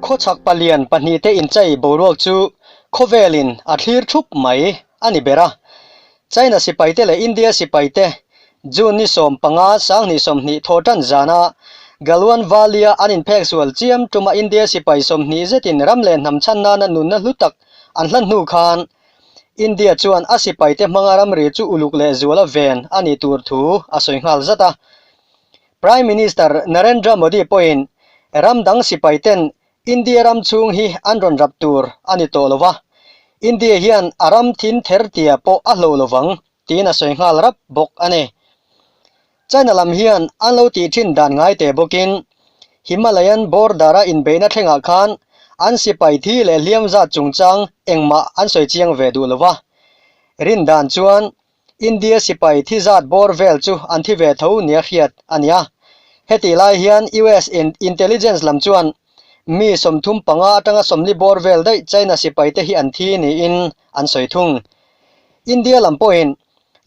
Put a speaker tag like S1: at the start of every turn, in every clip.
S1: Khawchhak palian pahnihte inchei boruak chu khawvelin a thlir thup mai a ni ber a. China sipaite leh India sipaite June ni 15 2020 thawhtan zana Galwan Valley-a an inphek sual chiam tuma India sipai 20 zetin ram leh hnam chhan nana nunna hlu tak an hlan hnu khan India chuan a sipaite hmanga ramri chu uluk leh zuala ven a nih tur thu a sawi nghal zat a. Prime Minister Narendra Modi pawhin ram dang sipaiten India ram chhung hi an rawn rap tur a ni tawh lo va, India hian a ram thin ther tia pawh a hlo lovang tiin a sawi nghal rap bawk a ni. China lam hian an lo tih thin dan ngai teh bawkin Himalayan border-a inbeihna thlengah khan an sipai thi leh hliam zat chungchang engmah an sawi chiang ve duh lo va. Rin dan chuan India sipai thi zat bawr vel chu an thi ve tho nia hriat a ni a. Hetih lai hian US intelligence lam chuan mi 35 atanga 40 bawr vel daih China sipaite hi an thi niin an sawi thung. India lam pawhin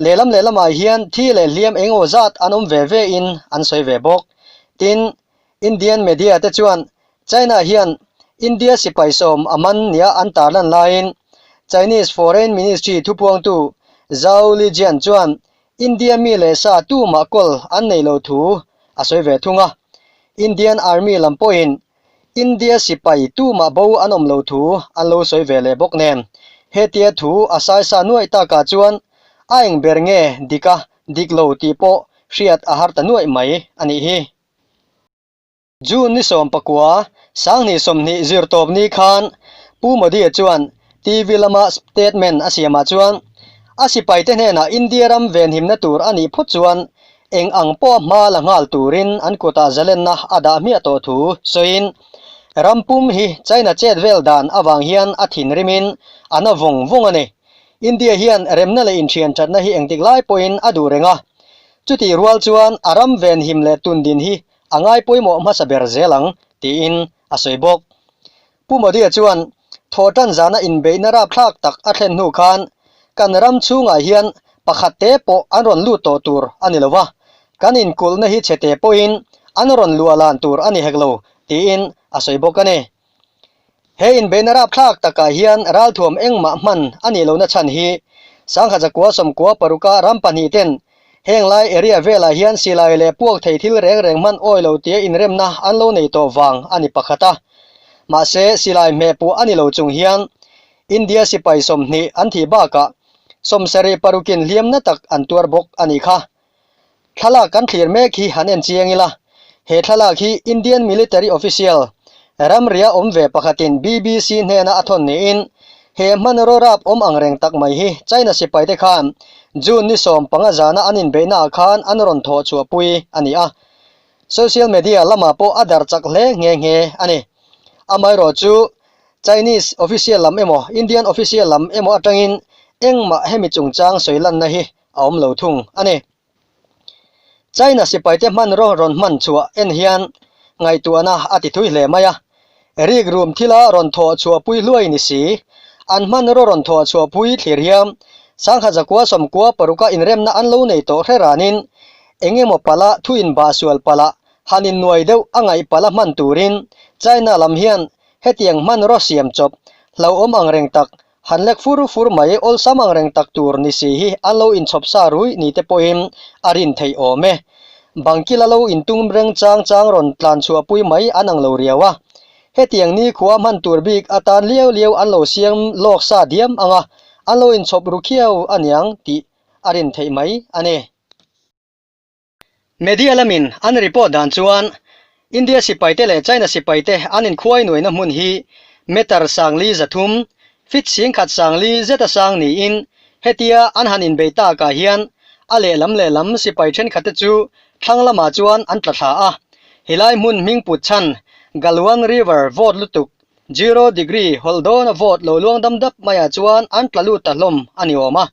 S1: lehlam lehlamah hian thi leh hliam eng emaw zat an awm ve ve in an sawi ve bawk. Tin, Indian media te chuan China hian India sipai sawm a man nia an tarlan laiin Chinese Foreign Ministry thupuangtu Zhao Lijian chuan India mi leh sa tumah kawl an nei lo thu a sawi ve thung a. Indian Army lam pawhin India sipai tumah bo an awm lo thu an lo sawi ve leh bawk nen. Hetia thu a saisa nuaih takah chuan a eng ber nge dik a dik lo tih pawh hriat a har ta nuaih mai a nih hi. June ni 19, 2020 zirtawp ni khan Pu Modi-a chuan TV lama statement a siamah chuan a sipaite hnenah India ram venhimna tur a nih phawt chuan eng ang pawha hma la nghal turin an kutah zalenna a dah hmiah tawh thu sawiin ram pum hi China chet vel dan avang hian a thinrimin a na vawng vawng a ni. India hian remna leh inthian thatna hi engtik lai pawhin a duh reng a, chutih rual chuan a ram venhim leh tundin hi a ngai pawimawh hmasa ber zel ang, tiin a sawi bawk. Pu Modi-a chuan thawhtan zana inbeihna rapthlak tak a thlen hnu khan kan ram chhungah hian pakhat te pawh an rawn lut tawh tur a ni lo va, kan inkulhna hi chhe te pawhin an rawn luah lan tur a ni hek lo, tiin a sawi bawk a ni. He inbeihna rapthlak takah hian ralthuam engmah hman a nih lohna chhan hi 1996 ram pahnih ten heng lai area velah hian silai leh puak thei thil reng reng hman awi lo tia inremna an lo nei tawh vang a ni pakhat a. Mahse, silai hmeh puah a ni lo chung hian India sipai 20 an thih bakah 76 in hliamna tak an tuar bawk a nih kha. Thlalak kan thlir mek hi han en chiang ila, he thlalak hi Indian military official ramria awm ve pakhatin BBC hnena a thawn niin he hmanraw rap awm ang reng tak mai hi China sipaite khan June ni 15 zana an inbeihnaah khan an rawn thawh chhuahpui a ni a. Social media lamah pawh a darh chak hle nghe nghe a ni. Amaherawhchu Chinese official lam emaw Indian official lam emaw atangin engmah hemi chungchang sawi lanna hi a awm lo thung a ni. China sipaite hmanraw rawn hman chhuah en hian ngaihtuahna a ti thui hle mai a. Rikrum thila rawn thawh chhuahpui hluai ni si, an hmanraw rawn thawh chhuahpui thlir hian 1996 a inremna an lo nei tawh hre ranin eng emaw pala thu inbah sual pala han innuai deuh a ngaih pala hman turin China lam hian hetiang hmanraw siam chawp hlauhawm angreng tak Han lek fur fur mai awlsam ang reng tak tur ni si hi an lo inchhawp sa ruih ni te pawhin a rin theih awm e. Bangkila lo intung reng chang chang rawn tlan chhuahpui mai an ang lo riau a. Hetiang ni khua hman tur bik atan liau liau an lo siam lawk sa diam ang a, an lo inchhawp ru khiau aniang tih a rin theih mai a ni. Media lamin an report dan chuan India sipaite leh China sipaite an inkhuai nuaina hmun hi meter 300, feet 10,000 zeta sang niin hetia an han inbei takah hian a lehlam lehlam sipai thenkhatte chu thlang lamah chuan an tla thla a. Helai hmun hming put chhan Galwan River vawt lutuk zero degree hawlh dawna vawt lo luang dam dap maiah chuan an tla lut ta hlawm a ni awm a.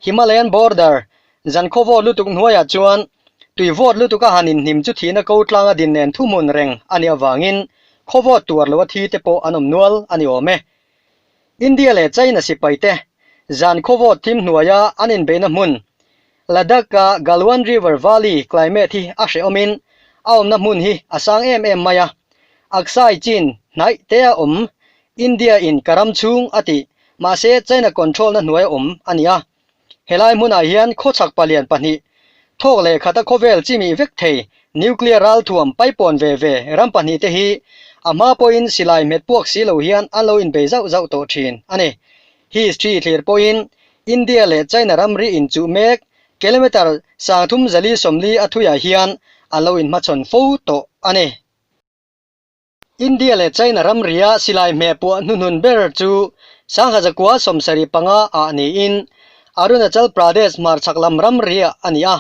S1: Himalayan border Zan khaw vawt lutuk hnuaiah chuan tui vawt lutuk a han inhnim chu thihna ko tlanga din nen thuhmun reng a nih avangin khaw vawt tuar loa thi te pawh an awm nual a ni awm e. India leh China sipai te zan khaw vawt thim hnuaia an inbeihna hmun Ladakh-a Galwan River Valley climate hi a hrehawmin a awmna hmun hi a sang em em mai a. Aksai Chin hnaih te a awm, India in ka ram chhung a tih, mahse China control na hnuai a awm a ni a. Helai hmunah hian khawchhak palian pahnih, thawk leh khata khawvel chimih vek thei nuclear ralthuam paipawn ve ve ram pahnih te hi a hma pawhin silai hmet puak si lo hian an lo inbei zauh zauh tawh thin a ni. History thlir pawhin India leh China ramri inchuh mek kilometre 3440 a thuiah hian an lo inhmachhawn fo tawh a ni. India leh China ramria silai hmeh puah hnuhnun ber chu 1975 ah niin Arunachal Pradesh hmarchhak lam ramria a ni a.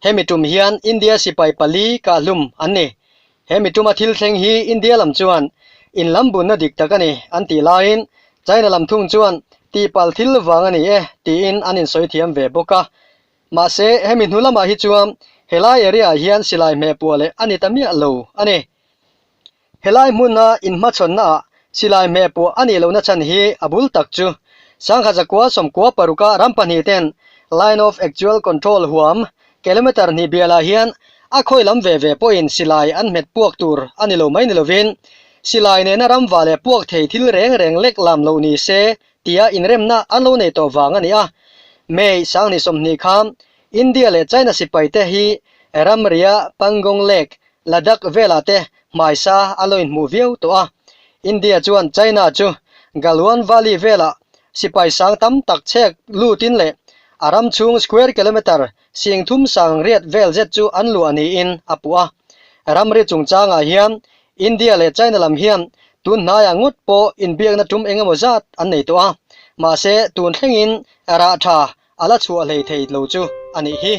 S1: Hemi tum hian India sipai pali kahhlum an ni. Hemi tuma thil thleng hi India lam chuan inlam bunna dik tak a ni an tih laiin China lam thung chuan tihpalh thil vang a ni e tiin an insawi thiam ve bawk a. Mahse, hemi hnu lamah hi chuan helai area ah hian silai hmeh puah leh a ni ta miah lo a ni. Helai hmuna inhmachhawnna ah silai hmeh puah a nih lohna chhan hi a bul tak chu 1996 a ram pahnih ten Line of Actual Control huam kilometre hnih bialah hian a khawi lam ve ve pawhin silai an hmet puak tur a ni lo mai ni lovin silai nena ram va leh puak thei thil reng reng lek lam loh ni se tia inremna an lo nei tawh vang a ni a. May 2020 khan India leh China sipaite hi ramria Pangong Lake, Ladakh velah te hmaisa a lo inhmuh viau tawh a. India chuan China chu Galwan Valley velah sipai sang tam tak chhek lutin leh a ram chhung square kilometre 30 sangriat vel zet chu an luah niin a puh a. Ramri chungchangah hian India leh China lam hian tun hnaiah ngawt pawh inbiakna tum eng emaw zat an nei tawh a, mahse tun thlengin rah tha a la chhuah hlei thei lo chu a nih hi.